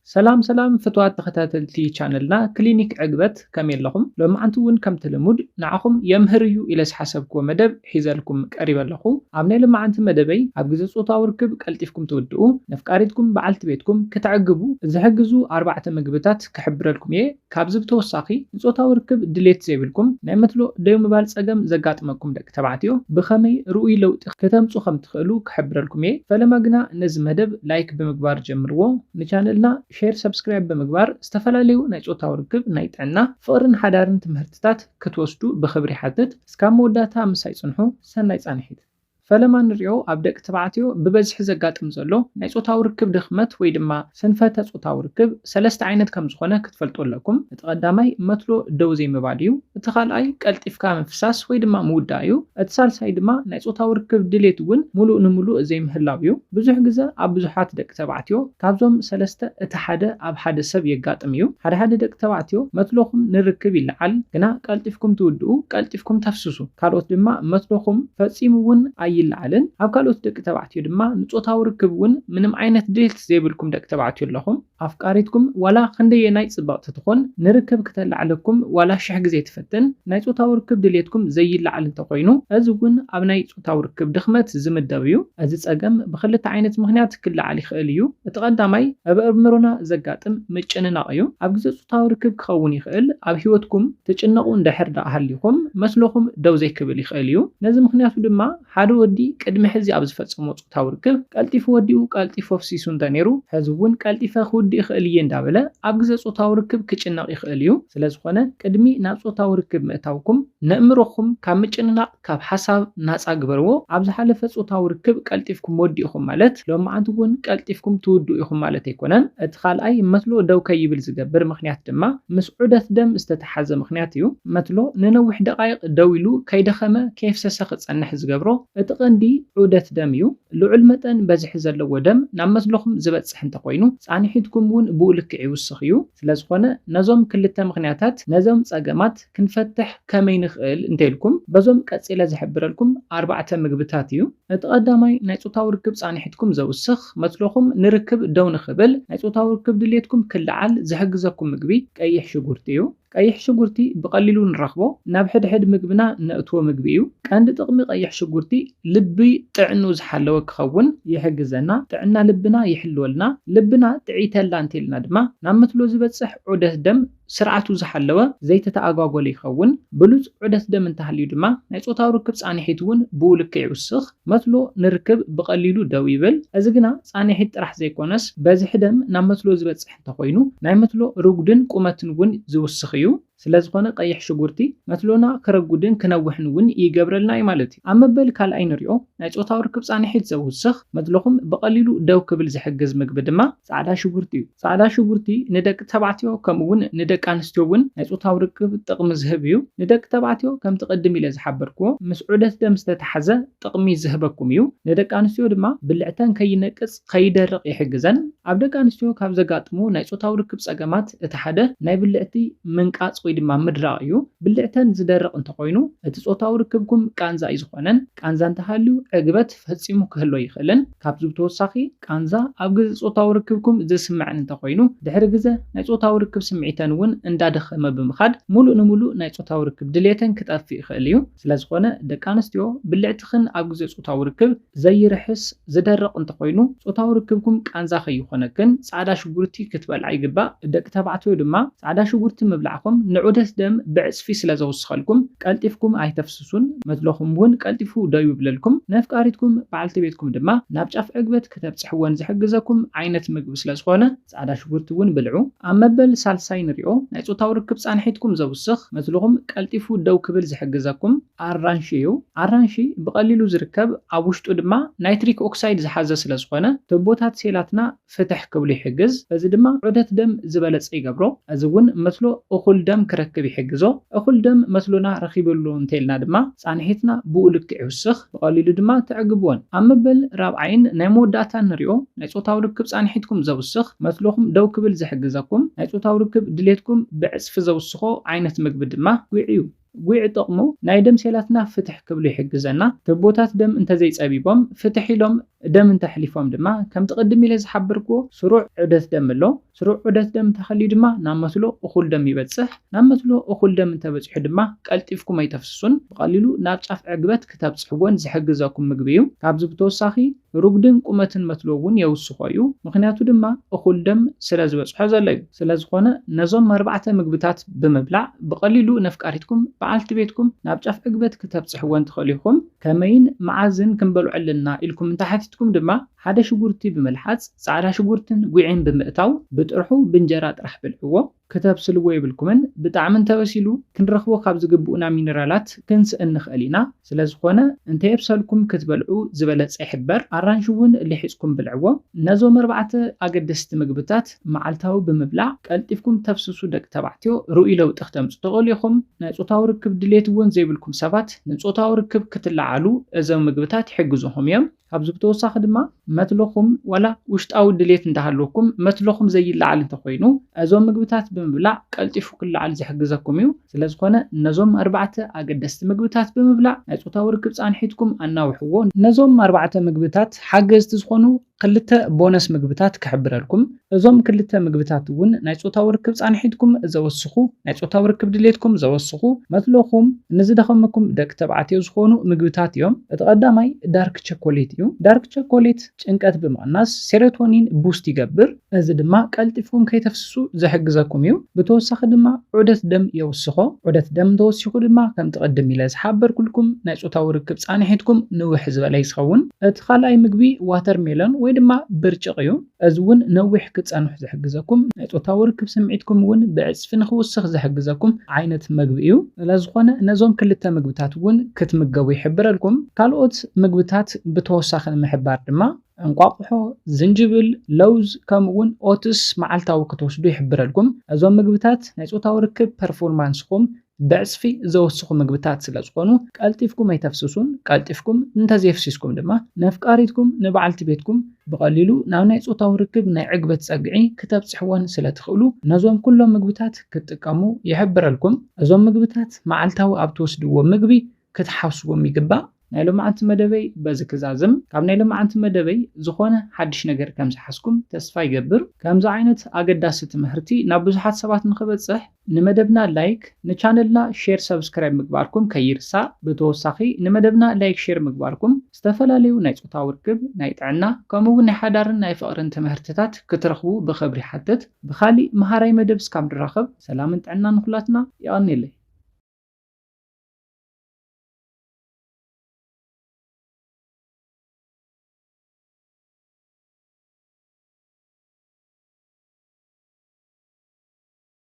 ሰላም ሰላም ፍትዋት ተኸታተልቲ ቻነልና ክሊኒክ ዕግበት፣ ከመይ ኣለኹም? ሎማዓንቲ እውን ከምቲ ልሙድ ንዓኹም የምህር እዩ ኢለ ዝሓሰብክዎ መደብ ሒዘልኩም ቀሪበ ኣለኹ። ኣብ ናይ ሎማዓንቲ መደበይ ኣብ ግዜ ጾታዊ ርክብ ቀልጢፍኩም ትውድኡ፣ ነፍቃሪትኩም በዓልቲ ቤትኩም ክተዕግቡ ዝሕግዙ ኣርባዕተ ምግብታት ክሕብረልኩም እየ። ካብዚ ብተወሳኺ ንጾታዊ ርክብ ድሌት ዘይብልኩም ናይ መትሎ ደው ምባል ጸገም ዘጋጥመኩም ደቂ ተባዕትዮ ብኸመይ ርኡይ ለውጢ ከተምጹ ከም ትኽእሉ ክሕብረልኩም እየ። ፈለማ ግና ነዚ መደብ ላይክ ብምግባር ጀምርዎ፣ ንቻነልና ሼር፣ ሰብስክራይብ ብምግባር ዝተፈላለዩ ናይ ጾታዊ ርክብ፣ ናይ ጥዕና፣ ፍቕርን ሓዳርን ትምህርትታት ክትወስዱ ብኽብሪ ይሓትት። እስካብ መወዳእታ ምሳይ ጽንሑ። ሰናይ ጻንሒት። ፈለማ ንሪኦ ኣብ ደቂ ተባዕትዮ ብበዝሒ ዘጋጥም ዘሎ ናይ ጾታዊ ርክብ ድኽመት ወይ ድማ ስንፈተ ጾታዊ ርክብ ሰለስተ ዓይነት ከም ዝኾነ ክትፈልጡ ኣለኩም። እቲ ቀዳማይ መትሎ ደው ዘይምባል እዩ። እቲ ካልኣይ ቀልጢፍካ ምፍሳስ ወይ ድማ ምውዳእ እዩ። እቲ ሳልሳይ ድማ ናይ ጾታዊ ርክብ ድሌት እውን ሙሉእ ንሙሉእ ዘይምህላው እዩ። ብዙሕ ግዘ ኣብ ብዙሓት ደቂ ተባዕትዮ ካብዞም ሰለስተ እቲ ሓደ ኣብ ሓደ ሰብ የጋጥም እዩ። ሓደ ሓደ ደቂ ተባዕትዮ መትሎኹም ንርክብ ይለዓል፣ ግና ቀልጢፍኩም ትውድኡ፣ ቀልጢፍኩም ተፍስሱ። ካልኦት ድማ መትሎኹም ፈጺሙ እውን ኣይለዓልን። ኣብ ካልኦት ደቂ ተባዕትዮ ድማ ንጾታዊ ርክብ እውን ምንም ዓይነት ድሌት ዘይብልኩም ደቂ ተባዕትዮ ኣለኹም። ኣፍቃሪትኩም ዋላ ክንደየናይ ጽብቕቲ ትኹን፣ ንርክብ ክተላዕለኩም ዋላ ሽሕ ግዜ ትፈትን፣ ናይ ጾታዊ ርክብ ድሌትኩም ዘይለዓል እንተኾይኑ፣ እዚ እውን ኣብ ናይ ጾታዊ ርክብ ድኽመት ዝምደብ እዩ። እዚ ጸገም ብኽልተ ዓይነት ምኽንያት ክለዓል ይኽእል እዩ። እቲ ቀዳማይ ኣብ ኣእምሮና ዘጋጥም ምጭንናቕ እዩ። ኣብ ግዜ ጾታዊ ርክብ ክኸውን ይኽእል። ኣብ ህይወትኩም ትጭነቑ እንድሕር ደኣ ሃሊኹም፣ መስለኹም ደው ዘይክብል ይኽእል እዩ። ነዚ ምኽንያቱ ድማ ሓደ ወዲ ቅድሚ ሕዚ ኣብ ዝፈጸሞ ጾታዊ ርክብ ቀልጢፉ ወዲኡ፣ ቀልጢፉ ኣፍሲሱ እንተነይሩ፣ ሕዚ እውን ቀልጢፈ ክውድእ ይኽእል እየ እንዳበለ ኣብ ግዜ ጾታዊ ርክብ ክጭነቕ ይኽእል እዩ። ስለ ዝኾነ ቅድሚ ናብ ጾታዊ ርክብ ምእታውኩም ነእምሮኹም ካብ ምጭንናቕ፣ ካብ ሓሳብ ናጻ ግበርዎ። ኣብ ዝሓለፈ ጾታዊ ርክብ ቀልጢፍኩም ወዲእኹም ማለት ሎማዓንቲ እውን ቀልጢፍኩም ትውድኡ ኢኹም ማለት ኣይኮነን። እቲ ካልኣይ መትሎ ደው ከይብል ዝገብር ምኽንያት ድማ ምስ ዑደት ደም ዝተተሓዘ ምኽንያት እዩ። መትሎ ንነዊሕ ደቓይቕ ደው ኢሉ ከይደኸመ ከየፍሰሰ ክጸንሕ ዝገብሮ እቲ ቀንዲ ዑደት ደም እዩ። ልዑል መጠን በዝሒ ዘለዎ ደም ናብ መትሎኹም ዝበጽሕ እንተኾይኑ ጻንሒትኩም እውን ብኡ ልክዕ ይውስኽ እዩ። ስለ ዝኾነ ነዞም ክልተ ምኽንያታት፣ ነዞም ጸገማት ክንፈትሕ ከመይ ንኽእል እንተኢልኩም በዞም ቀጺለ ዝሕብረልኩም ኣርባዕተ ምግብታት እዩ። እቲ ቀዳማይ ናይ ጾታዊ ርክብ ጻንሒትኩም ዘውስኽ፣ መትሎኹም ንርክብ ደው ንኽብል፣ ናይ ጾታዊ ርክብ ድሌትኩም ክለዓል ዝሕግዘኩም ምግቢ ቀይሕ ሽጉርቲ እዩ። ቀይሕ ሽጉርቲ ብቐሊሉ ንረኽቦ፣ ናብ ሕድሕድ ምግብና ነእትዎ ምግቢ እዩ። ቀንዲ ጥቕሚ ቀይሕ ሽጉርቲ ልቢ ጥዕንኡ ዝሓለወ ክኸውን ይሕግዘና፣ ጥዕና ልብና ይሕልወልና። ልብና ጥዕይ ተላ እንተልና ድማ ናብ መትሎ ዝበጽሕ ዑደት ደም ስርዓቱ ዝሓለወ ዘይተተኣጓጎለ ይኸውን። ብሉጽ ዑደት ደም እንተሃልዩ ድማ ናይ ጾታዊ ርክብ ጻንሒት እውን ብኡ ልክዕ ይውስኽ። መትሎ ንርክብ ብቐሊሉ ደው ይብል። እዚ ግና ጻንሒት ጥራሕ ዘይኮነስ በዝሒ ደም ናብ መትሎ ዝበጽሕ እንተኾይኑ ናይ መትሎ ርጉድን ቁመትን እውን ዝውስኽ እዩ። ስለ ዝኾነ ቀይሕ ሽጉርቲ መትሎና ክረጉድን ክነውሕን እውን ይገብረልና እዩ ማለት እዩ። ኣብ መበል ካልኣይ ንሪኦ ናይ ጾታዊ ርክብ ጻንሒት ዘውስኽ፣ መትሎኹም ብቐሊሉ ደው ክብል ዝሕግዝ ምግቢ ድማ ጻዕዳ ሽጉርቲ እዩ። ጻዕዳ ሽጉርቲ ንደቂ ተባዕትዮ ከምኡ እውን ንደቂ ኣንስትዮ እውን ናይ ጾታዊ ርክብ ጥቕሚ ዝህብ እዩ። ንደቂ ተባዕትዮ ከምቲ ቅድም ኢለ ዝሓበርክዎ ምስ ዑደት ደም ዝተተሓዘ ጥቕሚ ዝህበኩም እዩ። ንደቂ ኣንስትዮ ድማ ብልዕተን ከይነቅጽ ከይደርቕ ይሕግዘን። ኣብ ደቂ ኣንስትዮ ካብ ዘጋጥሙ ናይ ጾታዊ ርክብ ጸገማት እቲ ሓደ ናይ ብልዕቲ ምንቃጽ ወይ ድማ ምድራቕ እዩ። ብልዕተን ዝደርቕ እንተኾይኑ እቲ ጾታዊ ርክብኩም ቃንዛ እዩ ዝኾነን። ቃንዛ እንተሃልዩ ዕግበት ፈጺሙ ክህሎ ይኽእልን። ካብዚ ብተወሳኺ ቃንዛ ኣብ ግዜ ጾታዊ ርክብኩም ዝስምዐን እንተኾይኑ ድሕሪ ግዘ ናይ ጾታዊ ርክብ ስምዒተን እውን እንዳደኸመ ብምኻድ ሙሉእ ንሙሉእ ናይ ጾታዊ ርክብ ድሌተን ክጠፍእ ይኽእል እዩ። ስለ ዝኾነ ደቂ ኣንስትዮ ብልዕትኽን ኣብ ግዜ ጾታዊ ርክብ ዘይርሕስ ዝደርቕ እንተኾይኑ ጾታዊ ርክብኩም ቃንዛ ከይኾነክን ጻዕዳ ሽጉርቲ ክትበልዓ ይግባእ። ደቂ ተባዕትዮ ድማ ጻዕዳ ሽጉርቲ ምብላዕኩም ንዑደት ደም ብዕጽፊ ስለ ዘውስኸልኩም ቀልጢፍኩም ኣይተፍስሱን፣ መትሎኹም እውን ቀልጢፉ ደው ይብለልኩም። ነፍቃሪትኩም በዓልቲ ቤትኩም ድማ ናብ ጫፍ ዕግበት ከተብጽሕወን ዝሕግዘኩም ዓይነት ምግቢ ስለ ዝኾነ ጻዕዳ ሽጉርቲ እውን ብልዑ። ኣብ መበል ሳልሳይ ንሪኦ ናይ ጾታዊ ርክብ ጻንሒትኩም ዘውስኽ፣ መትሎኹም ቀልጢፉ ደው ክብል ዝሕግዘኩም ኣራንሺ እዩ። ኣራንሺ ብቐሊሉ ዝርከብ፣ ኣብ ውሽጡ ድማ ናይትሪክ ኦክሳይድ ዝሓዘ ስለ ዝኾነ ቱቦታት ሴላትና ፍትሕ ክብሉ ይሕግዝ። እዚ ድማ ዑደት ደም ዝበለጸ ይገብሮ። እዚ እውን መትሎ እኹል ደም ክረክብ ይሕግዞ። እኹል ደም መትሎና ረኺቡ ኣሎ እንተኢልና ድማ ጻንሒትና ብኡ ልክዕ ይውስኽ፣ ብቐሊሉ ድማ ተዕግብዎን። ኣብ መበል ራብዓይን ናይ መወዳእታን ንሪኦ ናይ ጾታዊ ርክብ ጻንሒትኩም ዘውስኽ፣ መትሎኹም ደው ክብል ዝሕግዘኩም፣ ናይ ጾታዊ ርክብ ድሌትኩም ብዕጽፊ ዘውስኾ ዓይነት ምግቢ ድማ ጉዕ እዩ። ጉዕ ጥቕሙ ናይ ደም ሴላትና ፍትሕ ክብሉ ይሕግዘና። ትቦታት ደም እንተዘይጸቢቦም ፍትሕ ኢሎም ደም እንተሕሊፎም ድማ ከምቲ ቅድም ኢለ ዝሓበርክዎ ስሩዕ ዑደት ደም ኣሎ። ስሩዕ ዑደት ደም እንተኸልዩ ድማ ናብ መትሎ እኹል ደም ይበጽሕ። ናብ መትሎ እኹል ደም እንተበጺሑ ድማ ቀልጢፍኩም ኣይተፍስሱን። ብቐሊሉ ናብ ጫፍ ዕግበት ክተብጽሕዎን ዝሕግዘኩም ምግቢ እዩ። ካብዚ ብተወሳኺ ሩጉድን ቁመትን መትሎ እውን የውስኾ እዩ። ምኽንያቱ ድማ እኹል ደም ስለ ዝበጽሖ ዘሎ እዩ። ስለ ዝኾነ ነዞም ኣርባዕተ ምግብታት ብምብላዕ ብቐሊሉ ነፍቃሪትኩም በዓልቲ ቤትኩም ናብ ጫፍ ዕግበት ክተብጽሕወን ትኽእሉ ኢኹም። ከመይን መዓዝን ክንበልዖ ኣለና ኢልኩም እንተሓቲትኩም ድማ ሓደ ሽጉርቲ ብምልሓጽ ጻዕዳ ሽጉርትን ጉዕን ብምእታው ብጥርሑ ብእንጀራ ጥራሕ ብልዕዎ። ክተብስልዎ የብልኩምን። ብጣዕሚ እንተበሲሉ ክንረኽቦ ካብ ዝግብኡና ሚነራላት ክንስእን ንኽእል ኢና። ስለ ዝኾነ እንተየብሰልኩም ክትበልዑ ዝበለጸ ይሕበር። ኣራንሺ እውን ልሒጽኩም ብልዕዎ። ነዞም ኣርባዕተ ኣገደስቲ ምግብታት መዓልታዊ ብምብላዕ ቀልጢፍኩም ተፍስሱ ደቂ ተባዕትዮ ርኡይ ለውጢ ክተምጹ ትኽእሉ ኢኹም። ናይ ጾታዊ ርክብ ድሌት እውን ዘይብልኩም ሰባት ንጾታዊ ርክብ ክትለዓሉ እዞም ምግብታት ይሕግዙኹም እዮም። ካብዚ ብተወሳኺ ድማ መትለኹም ዋላ ውሽጣዊ ድሌት እንተሃለወኩም መትለኹም ዘይለዓል እንተኾይኑ እዞም ምግብታት ብምብላዕ ቀልጢፉ ክለዓል ዝሕግዘኩም እዩ። ስለ ዝኾነ ነዞም ኣርባዕተ ኣገደስቲ ምግብታት ብምብላዕ ናይ ጾታዊ ርክብ ጻንሒትኩም ኣናውሕዎ። ነዞም ኣርባዕተ ምግብታት ሓገዝቲ ዝኾኑ ክልተ ቦነስ ምግብታት ክሕብረልኩም። እዞም ክልተ ምግብታት እውን ናይ ጾታዊ ርክብ ጻንሒትኩም ዘወስኹ፣ ናይ ጾታዊ ርክብ ድሌትኩም ዘወስኹ፣ መትለኹም ንዝደኸመኩም ደቂ ተባዕትዮ ዝኾኑ ምግብታት እዮም። እቲ ቀዳማይ ዳርክ ቸኮሌት እዩ። ዳርክ ቸኮሌት ጭንቀት ብምቕናስ ሴሮቶኒን ቡስት ይገብር። እዚ ድማ ቀልጢፍኩም ከይተፍስሱ ዝሕግዘኩም እዩ። ብተወሳኺ ድማ ዑደት ደም የውስኾ። ዑደት ደም ተወሲኹ ድማ ከምቲ ቅድም ኢለ ዝሓበርኩልኩም ናይ ጾታዊ ርክብ ጻንሒትኩም ንውሕ ዝበለ ይኸውን። እቲ ካልኣይ ምግቢ ዋተርሜሎን ወይ ድማ ብርጭቕ እዩ። እዚ እውን ነዊሕ ክትጸንሑ ዝሕግዘኩም፣ ናይ ጾታዊ ርክብ ስምዒትኩም እውን ብዕጽፊ ንኽውስኽ ዝሕግዘኩም ዓይነት መግቢ እዩ። ስለዝኾነ ነዞም ክልተ ምግብታት እውን ክትምገቡ ይሕብረልኩም። ካልኦት ምግብታት ብተወሳኺ ንምሕባር ድማ እንቋቑሖ፣ ዝንጅብል፣ ለውዝ ከምኡ እውን ኦትስ መዓልታዊ ክትወስዱ ይሕብረልኩም። እዞም ምግብታት ናይ ጾታዊ ርክብ ፐርፎርማንስኹም ብዕጽፊ ዘወስኹ ምግብታት ስለ ዝኾኑ ቀልጢፍኩም ኣይተፍስሱን። ቀልጢፍኩም እንተዘየፍሲስኩም ድማ ነፍቃሪትኩም ንበዓልቲ ቤትኩም ብቐሊሉ ናብ ናይ ጾታዊ ርክብ ናይ ዕግበት ጸግዒ ክተብጽሕወን ስለ ትኽእሉ ነዞም ኩሎም ምግብታት ክትጥቀሙ ይሕብረልኩም። እዞም ምግብታት መዓልታዊ ኣብ ትወስድዎ ምግቢ ክትሓስዎም ይግባእ። ናይ ሎማዓንቲ መደበይ በዚ ክዛዝም። ካብ ናይ ሎማዓንቲ መደበይ ዝኾነ ሓድሽ ነገር ከም ዝሓዝኩም ተስፋ ይገብር። ከምዚ ዓይነት ኣገዳሲ ትምህርቲ ናብ ብዙሓት ሰባት ንኽበጽሕ ንመደብና ላይክ፣ ንቻነልና ሼር፣ ሰብስክራይብ ምግባርኩም ከይርሳእ። ብተወሳኺ ንመደብና ላይክ፣ ሼር ምግባርኩም ዝተፈላለዩ ናይ ጾታዊ ርክብ፣ ናይ ጥዕና ከምኡ እውን ናይ ሓዳርን ናይ ፍቕርን ትምህርትታት ክትረኽቡ ብኽብሪ ይሓትት። ብኻሊእ መሃራይ መደብ እስካብ ንራኸብ ሰላምን ጥዕናን ንኹላትና። የቐንየለይ።